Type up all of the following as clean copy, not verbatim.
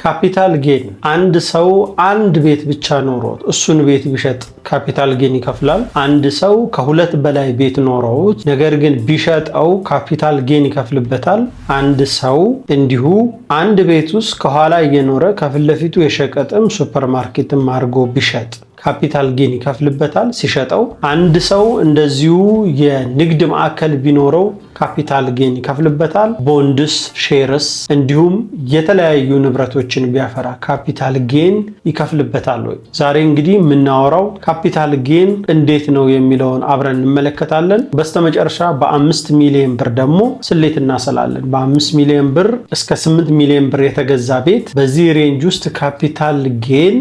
Capital gain፣ አንድ ሰው አንድ ቤት ብቻ ኖሮት እሱን ቤት ቢሸጥ capital gain ይከፍላል? አንድ ሰው ከሁለት በላይ ቤት ኖሮት ነገር ግን ቢሸጠው capital gain ይከፍልበታል? አንድ ሰው እንዲሁ አንድ ቤት ውስጥ ከኋላ እየኖረ ከፊት ለፊቱ የሸቀጥም ሱፐርማርኬትም አድርጎ ቢሸጥ capital gain ይከፍልበታል ሲሸጠው? አንድ ሰው እንደዚሁ የንግድ ማዕከል ቢኖረው capital gain ይከፍልበታል? Bonds፣ shares እንዲሁም የተለያዩ ንብረቶችን ቢያፈራ capital gain ይከፍልበታል ወይ? ዛሬ እንግዲህ የምናወራው capital gain እንዴት ነው የሚለውን አብረን እንመለከታለን። በስተመጨረሻ በ5 ሚሊዮን ብር ደግሞ ስሌት እናሰላለን። በ5 ሚሊዮን ብር እስከ 8 ሚሊዮን ብር የተገዛ ቤት በዚህ range ውስጥ capital gain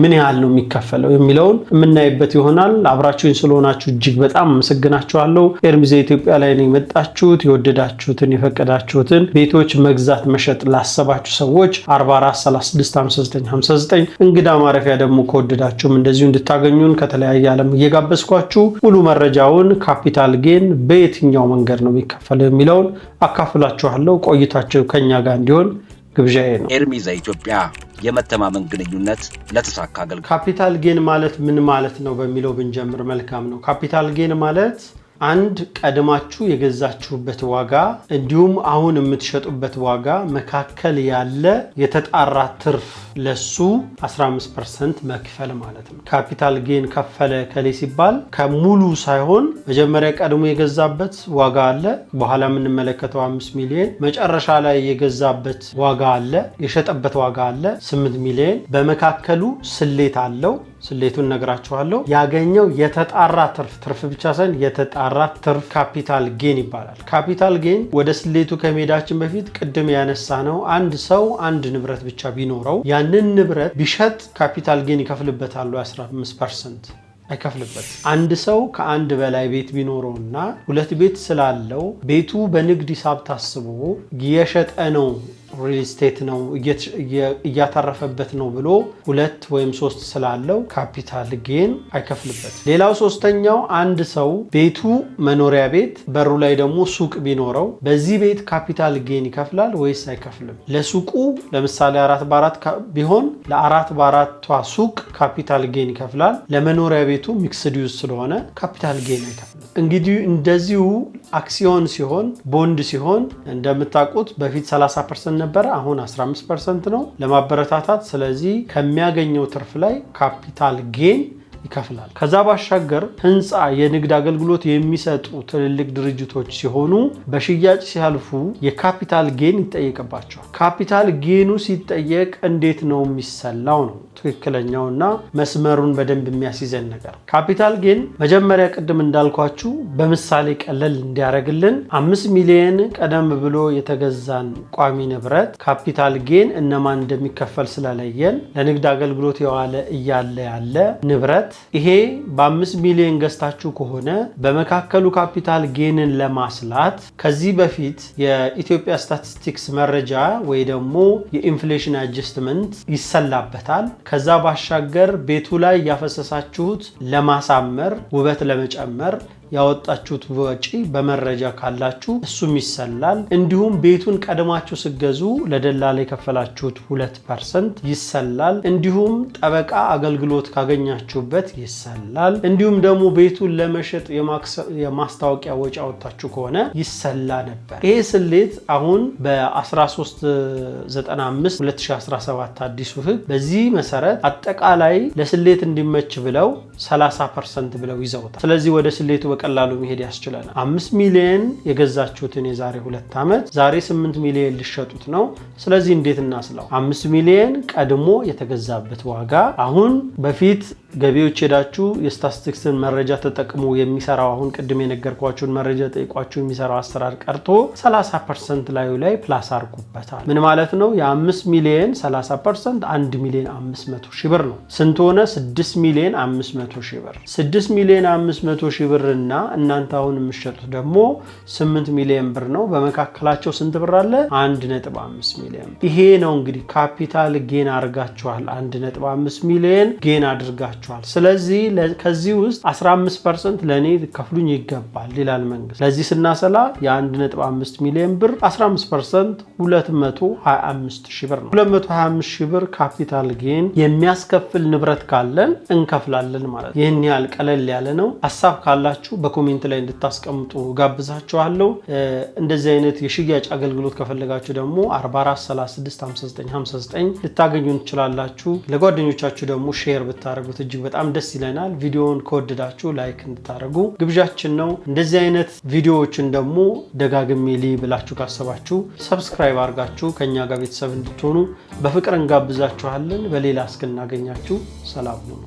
ምን ያህል ነው የሚከፈለው የሚለውን የምናይበት ይሆናል። አብራችሁኝ ስለሆናችሁ እጅግ በጣም አመሰግናችኋለሁ። ኤርሚዜ ኢትዮጵያ ላይ ነው የመጣችሁት። የወደዳችሁትን የፈቀዳችሁትን ቤቶች መግዛት መሸጥ ላሰባችሁ ሰዎች 44 36 59 59፣ እንግዳ ማረፊያ ደግሞ ከወደዳችሁም እንደዚሁ እንድታገኙን ከተለያየ ዓለም እየጋበዝኳችሁ ሙሉ መረጃውን capital gain በየትኛው መንገድ ነው የሚከፈለው የሚለውን አካፍላችኋለሁ። ቆይታችሁ ከኛ ጋር እንዲሆን ግብዣዬ ነው። ኤርሚ ዘኢትዮጵያ፣ የመተማመን ግንኙነት ለተሳካ አገልግሎት። Capital gain ማለት ምን ማለት ነው በሚለው ብንጀምር መልካም ነው። Capital gain ማለት አንድ ቀድማችሁ የገዛችሁበት ዋጋ እንዲሁም አሁን የምትሸጡበት ዋጋ መካከል ያለ የተጣራ ትርፍ ለሱ 15% መክፈል ማለት ነው። Capital gain ከፈለ ከሌ ሲባል ከሙሉ ሳይሆን መጀመሪያ ቀድሞ የገዛበት ዋጋ አለ፣ በኋላ የምንመለከተው 5 ሚሊዮን፣ መጨረሻ ላይ የገዛበት ዋጋ አለ፣ የሸጠበት ዋጋ አለ 8 ሚሊዮን፣ በመካከሉ ስሌት አለው። ስሌቱን ነግራችኋለሁ። ያገኘው የተጣራ ትርፍ፣ ትርፍ ብቻ ሳይሆን የተጣራ ትርፍ capital gain ይባላል። Capital gain ወደ ስሌቱ ከመሄዳችን በፊት ቅድም ያነሳነው አንድ ሰው አንድ ንብረት ብቻ ቢኖረው ያንን ንብረት ቢሸጥ capital gain ይከፍልበታል? 15% አይከፍልበት። አንድ ሰው ከአንድ በላይ ቤት ቢኖረውና ሁለት ቤት ስላለው ቤቱ በንግድ ሂሳብ ታስቦ እየሸጠ ነው፣ real estate ነው፣ እያተረፈበት ነው ብሎ ሁለት ወይም ሶስት ስላለው capital gain አይከፍልበት። ሌላው ሶስተኛው አንድ ሰው ቤቱ መኖሪያ ቤት በሩ ላይ ደግሞ ሱቅ ቢኖረው በዚህ ቤት capital gain ይከፍላል ወይስ አይከፍልም? ለሱቁ ለምሳሌ 4 በ4 ቢሆን ለ4 በ4ቷ ሱቅ capital gain ይከፍላል። ለመኖሪያ ቤቱ mixed use ስለሆነ capital gain አይከፍልም። እንግዲህ እንደዚሁ አክሲዮን ሲሆን፣ ቦንድ ሲሆን እንደምታውቁት በፊት 30% ነበረ፣ አሁን 15% ነው ለማበረታታት። ስለዚህ ከሚያገኘው ትርፍ ላይ capital gain ይከፍላል። ከዛ ባሻገር ህንፃ፣ የንግድ አገልግሎት የሚሰጡ ትልልቅ ድርጅቶች ሲሆኑ በሽያጭ ሲያልፉ የ capital gain ይጠየቅባቸዋል። Capital gain ኑ ሲጠየቅ እንዴት ነው የሚሰላው ነው ትክክለኛውና መስመሩን በደንብ የሚያስይዘን ነገር። Capital gain መጀመሪያ ቅድም እንዳልኳችሁ በምሳሌ ቀለል እንዲያደርግልን 5 ሚሊየን ቀደም ብሎ የተገዛን ቋሚ ንብረት capital gain እነማን እንደሚከፈል ስለለየን ለንግድ አገልግሎት የዋለ እያለ ያለ ንብረት ይሄ በ5 ሚሊዮን ገዝታችሁ ከሆነ በመካከሉ capital gain ን ለማስላት ከዚህ በፊት የኢትዮጵያ ስታቲስቲክስ መረጃ ወይ ደግሞ የ inflation adjustment ይሰላበታል። ከዛ ባሻገር ቤቱ ላይ ያፈሰሳችሁት ለማሳመር፣ ውበት ለመጨመር ያወጣችሁት ወጪ በመረጃ ካላችሁ እሱም ይሰላል። እንዲሁም ቤቱን ቀድማችሁ ስትገዙ ለደላላ የከፈላችሁት 2% ይሰላል። እንዲሁም ጠበቃ አገልግሎት ካገኛችሁበት ይሰላል። እንዲሁም ደግሞ ቤቱን ለመሸጥ የማስታወቂያ ወጪ አወጣችሁ ከሆነ ይሰላ ነበር። ይሄ ስሌት አሁን በ1395 2017 አዲሱ ህግ በዚህ መሰረት አጠቃላይ ለስሌት እንዲመች ብለው 30% ብለው ይዘውታል። ስለዚህ ወደ ስሌቱ በቀላሉ መሄድ ያስችለናል። 5 ሚሊየን የገዛችሁትን የዛሬ 2 ዓመት ዛሬ 8 ሚሊየን ልትሸጡት ነው። ስለዚህ እንዴት እናስለው? 5 ሚሊየን ቀድሞ የተገዛበት ዋጋ፣ አሁን በፊት ገቢዎች ሄዳችሁ የስታቲስቲክስን መረጃ ተጠቅሞ የሚሰራው፣ አሁን ቅድም የነገርኳችሁን መረጃ ጠይቋችሁ የሚሰራው አሰራር ቀርቶ 30% ላዩ ላይ plus አድርጉበታል። ምን ማለት ነው? የ5 ሚሊየን 30% 1 ሚሊዮን 500 ሺህ ብር ነው። ስንት ሆነ? 6 ሚሊዮን 500 ሺህ ብር። 6 ሚሊዮን 500 ሺህ ብር እና እና እናንተ አሁን የምትሸጡት ደግሞ 8 ሚሊዮን ብር ነው። በመካከላቸው ስንት ብር አለ? 1.5 ሚሊዮን። ይሄ ነው እንግዲህ capital gain አድርጋችኋል። 1.5 ሚሊዮን gain አድርጋችኋል። ስለዚህ ከዚህ ውስጥ 15% ለእኔ ከፍሉኝ ይገባል ይላል መንግስት። ለዚህ ስናሰላ የ1.5 ሚሊዮን ብር 15% 225 ሺህ ብር ነው። 225 ሺህ ብር capital gain የሚያስከፍል ንብረት ካለን እንከፍላለን ማለት ነው። ይህን ያህል ቀለል ያለ ነው። ሀሳብ ካላችሁ በ comment ላይ እንድታስቀምጡ ጋብዛችኋለሁ። እንደዚህ አይነት የሽያጭ አገልግሎት ከፈለጋችሁ ደግሞ 44 36 59 59 ልታገኙን ትችላላችሁ። ለጓደኞቻችሁ ደግሞ share ብታደርጉት እጅግ በጣም ደስ ይለናል። ቪዲዮውን ከወደዳችሁ like እንድታደርጉ ግብዣችን ነው። እንደዚህ አይነት ቪዲዮዎችን ደግሞ ደጋግሜ ልይ ብላችሁ ካሰባችሁ subscribe አድርጋችሁ ከኛ ጋር ቤተሰብ እንድትሆኑ በፍቅር እንጋብዛችኋለን። በሌላ እስክናገኛችሁ ሰላም ሁኑ።